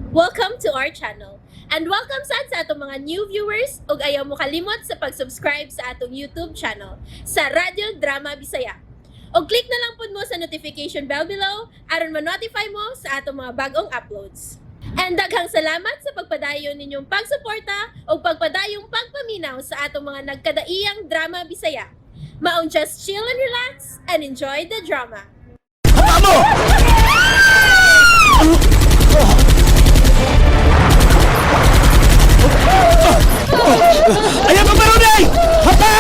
Welcome to our channel. And welcome sad sa atong mga new viewers ug ayaw mo kalimot sa pag-subscribe sa atong YouTube channel sa Radyo Drama Bisaya. Og click na lang pud mo sa notification bell below aron ma-notify mo sa atong mga bagong uploads. And daghang salamat sa pagpadayon ninyong pagsuporta ug pagpadayong pagpaminaw sa atong mga nagkadaiyang drama Bisaya. Maong just chill and relax and enjoy the drama. Tama! Ayaw pa meron eh! Hapa!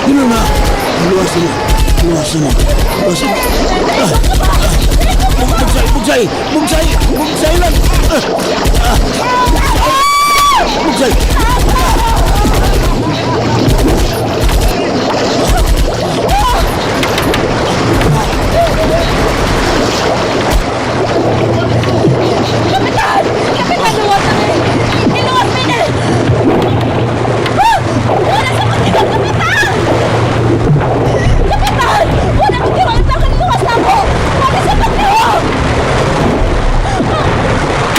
Yun na! Luwas na! Luwas na! Luwas na! Bugsay! Bugsay! Bugsay! Bugsay lang! Bugsay! Kapitan! Kapitan, luwas na! Iluwas na! Wala sa pagtigang, Kapitan! Kapitan! Wala kong tiwang sa akin! Luwas na ako! Wala sa pagtiwang!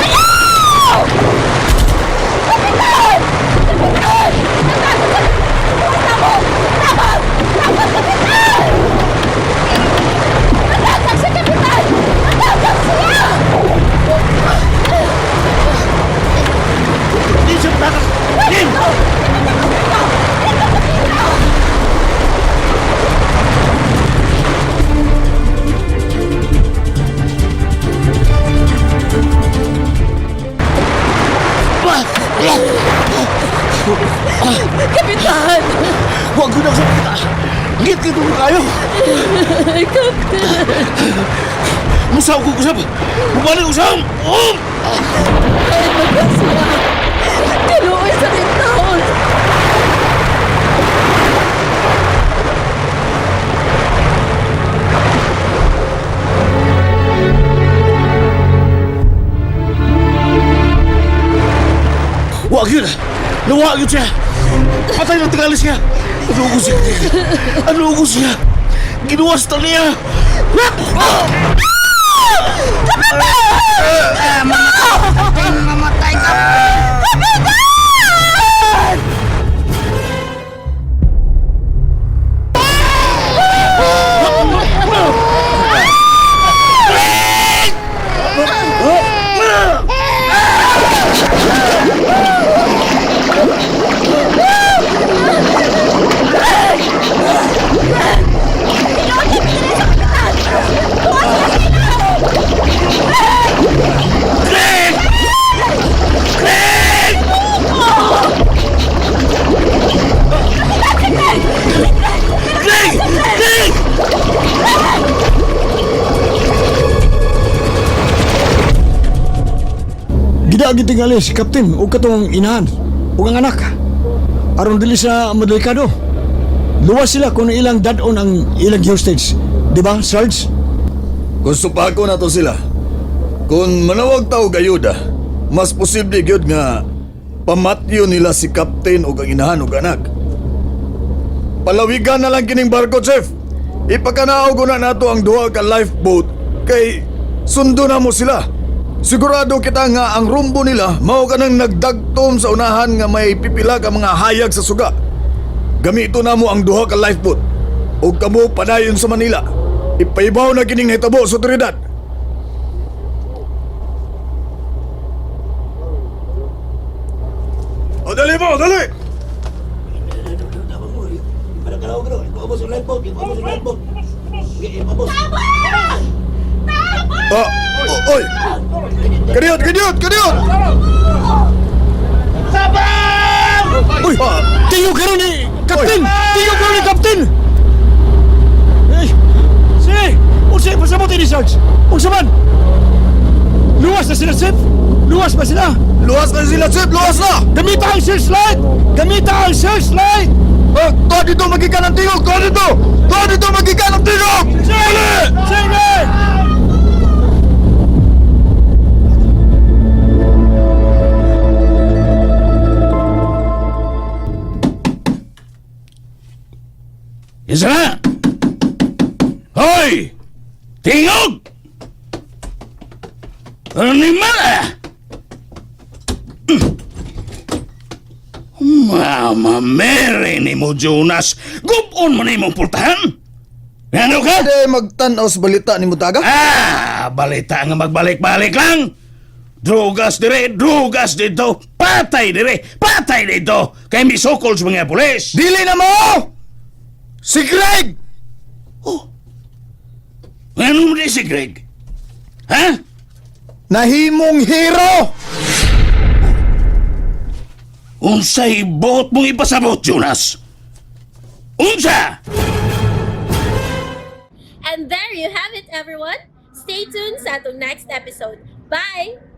Ayaw! Kapitan! Kapitan! Kapitan! Luwas na ako! Tabang! Tabang, Kapitan! Matagag siya, Kapitan! Matagag siya! Di siya takas! Jim! Kapitan! Huwag ko na sa kita! Ngit ka doon kayo! Kapitan! Musaw ko kusap! Bumalik usam! Um! Ay, magkasya! Kaluoy sa taon! Huwag yun! Nawag yun siya! Patay ng tingali siya! Ano ko siya? Ano ko siya? Ginuwas na niya! Mamatay ka! Greg! Greg! Gidaagi tingali si Captain ug katong inahan ug ang anak. Aron dili sa madelikado. Luwas sila kung ilang dad-on ang ilang hostage. Di ba, Sarge? Kung supako na to sila, kung manawag ta og ayuda, mas posible gyud nga pamatyo nila si Captain ug ang inahan ug anak. Palawigan na lang kining barko, Chef. Ipakanaog na nato ang duha ka lifeboat kay sundo na mo sila. Sigurado kita nga ang rumbo nila mao kanang nagdagtom sa unahan nga may pipila ka mga hayag sa suga. Gamito na mo ang duha ka lifeboat ug kamo padayon sa Manila. Ipaibaw na kining nahitabo sa otoridad. O dali mo, dali! Ah, oy! Kadiyot, kadiyot, kadiyot! Uy! Tingog karon ni Captain! Tingog karon ni Captain! Eh, si! Unsa pasabot ni Sarge? Unsa man? Luwas na sila, Chef! Luwas ba sila? Luwas na sila, Chef! Luwas na! Gamita ang searchlight! Gamita ang searchlight! Ah, tuwa dito, magikan ang tingog! Tuwa dito! Tuwa dito, magikan ang Isa na! Hoy! Tingog! Animal ah! Mama Mary ni mo, Jonas! Gupon mo na imong pultahan! Ano ka? Pwede magtan-aw sa balita ni Mutaga? Ah, balita nga magbalik-balik lang. Drugas dire, drugas dito, patay dire, patay dito. Kay misukol sa mga pulis. Dili na mo! Si Greg! Ano mo di si Greg? Ha? Nahimong hero! Unsay buot mong ipasabot, Jonas? Unsa? And there you have it, everyone. Stay tuned sa atong next episode. Bye!